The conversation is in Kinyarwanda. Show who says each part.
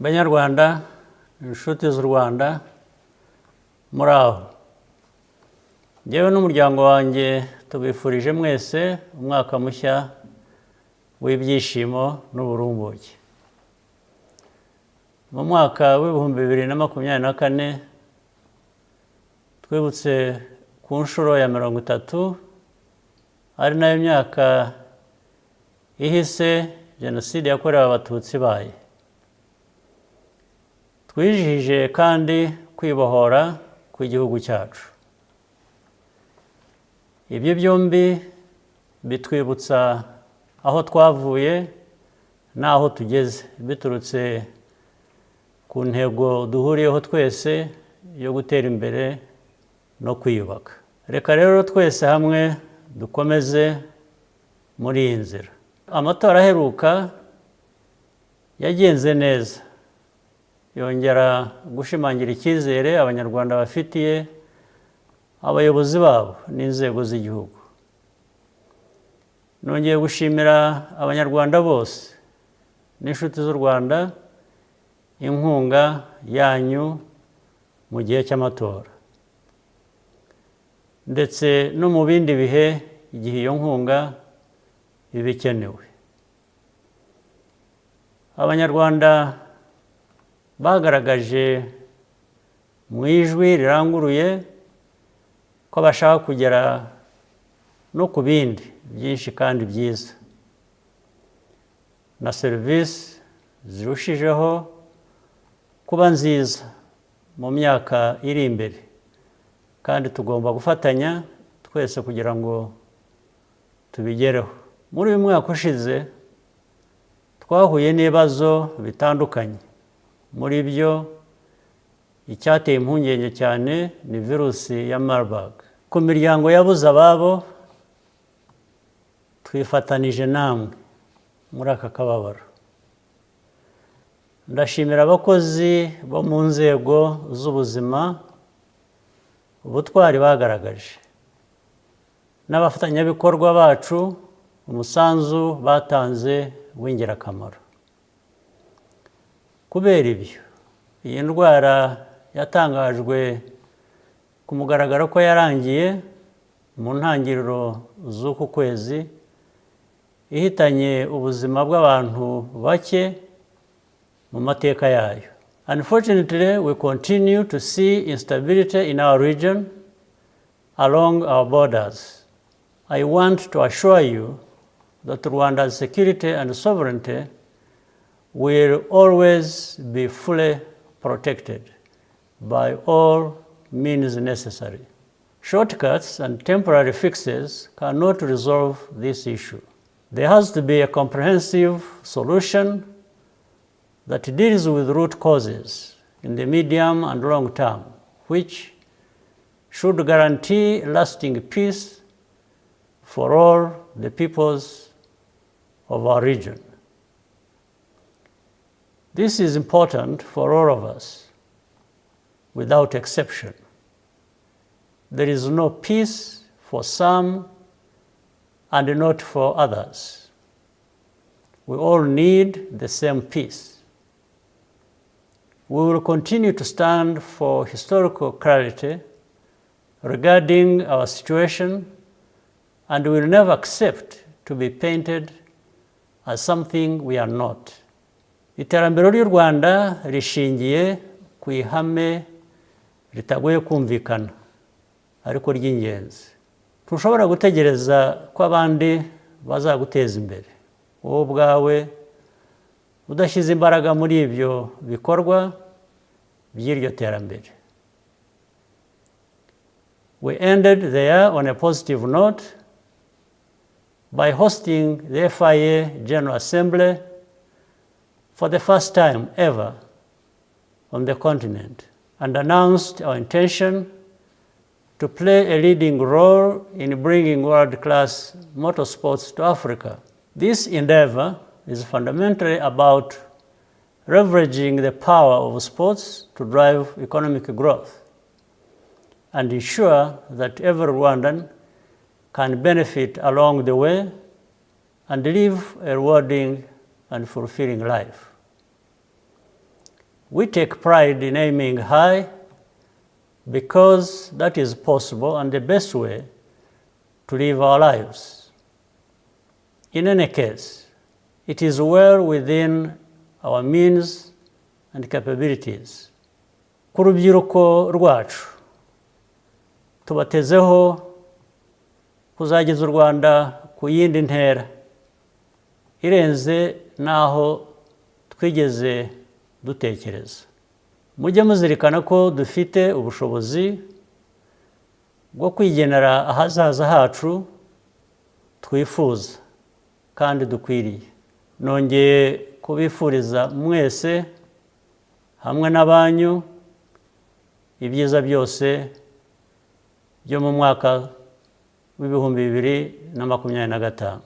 Speaker 1: Banyarwanda, inshuti z'u Rwanda, muri aho. Njyewe n'umuryango wanjye tubifurije mwese umwaka mushya w'ibyishimo n'uburumbuke. Mu mwaka wa 2024 twibutse ku nshuro ya 30, ari nayo myaka ihise Jenoside yakorewe Abatutsi ibaye. Twijihije kandi kwibohora kw'igihugu cyacu. Ibyo byombi bitwibutsa aho twavuye n'aho tugeze, biturutse ku ntego duhuriyeho twese yo gutera imbere no kwiyubaka. Reka rero twese hamwe dukomeze muri iyi nzira. Amatora aheruka yagenze neza, yongera gushimangira icyizere Abanyarwanda bafitiye abayobozi babo n'inzego z'igihugu. Nongeye gushimira Abanyarwanda bose n'inshuti z'u Rwanda inkunga yanyu mu gihe cy'amatora, ndetse no mu bindi bihe igihe iyo nkunga iba ikenewe. Abanyarwanda bagaragaje mu ijwi riranguruye ko bashaka kugera no ku bindi byinshi kandi byiza na serivisi zirushijeho kuba nziza mu myaka iri imbere, kandi tugomba gufatanya twese kugira ngo tubigereho. Muri uyu mwaka ushize twahuye n'ibibazo bitandukanye. Muri byo, icyateye impungenge cyane ni virusi ya Marburg. Ku miryango yabuze ababo, twifatanije namwe muri aka kababaro. Ndashimira abakozi bo mu nzego z'ubuzima ubutwari bagaragaje, n'abafatanyabikorwa bacu umusanzu batanze w'ingirakamaro. Kubera ibyo, iyi ndwara yatangajwe ku mugaragaro ko yarangiye mu ntangiriro z'uku kwezi, ihitanye ubuzima bw'abantu bake mu mateka yayo. Unfortunately, we continue to see instability in our region along our borders. I want to assure you that Rwanda's security and sovereignty will always be fully protected by all means necessary. Shortcuts and temporary fixes cannot resolve this issue. There has to be a comprehensive solution that deals with root causes in the medium and long term, which should guarantee lasting peace for all the peoples of our region. This is important for all of us, without exception. There is no peace for some and not for others. We all need the same peace. We will continue to stand for historical clarity regarding our situation and will never accept to be painted as something we are not. Iterambere ry'u Rwanda rishingiye ku ihame ritagoye kumvikana ariko ry'ingenzi: ntushobora gutegereza ko abandi bazaguteza imbere wowe ubwawe udashyize imbaraga muri ibyo bikorwa by'iryo terambere. We ended the year on a positive note by hosting the FIA General Assembly for the first time ever on the continent and announced our intention to play a leading role in bringing world-class motorsports to Africa. This endeavor is fundamentally about leveraging the power of sports to drive economic growth and ensure that every Rwandan can benefit along the way and live a rewarding and fulfilling life. We take pride in aiming high because that is possible and the best way to live our lives. In any case, it is well within our means and capabilities. Ku rubyiruko rwacu, tubatezeho kuzageza u Rwanda ku yindi ntera irenze n'aho twigeze dutekereza. Mujye muzirikana ko dufite ubushobozi bwo kwigenera ahazaza hacu twifuza kandi dukwiriye. Nongeye kubifuriza mwese hamwe n'abanyu ibyiza byose byo mu mwaka w'2025.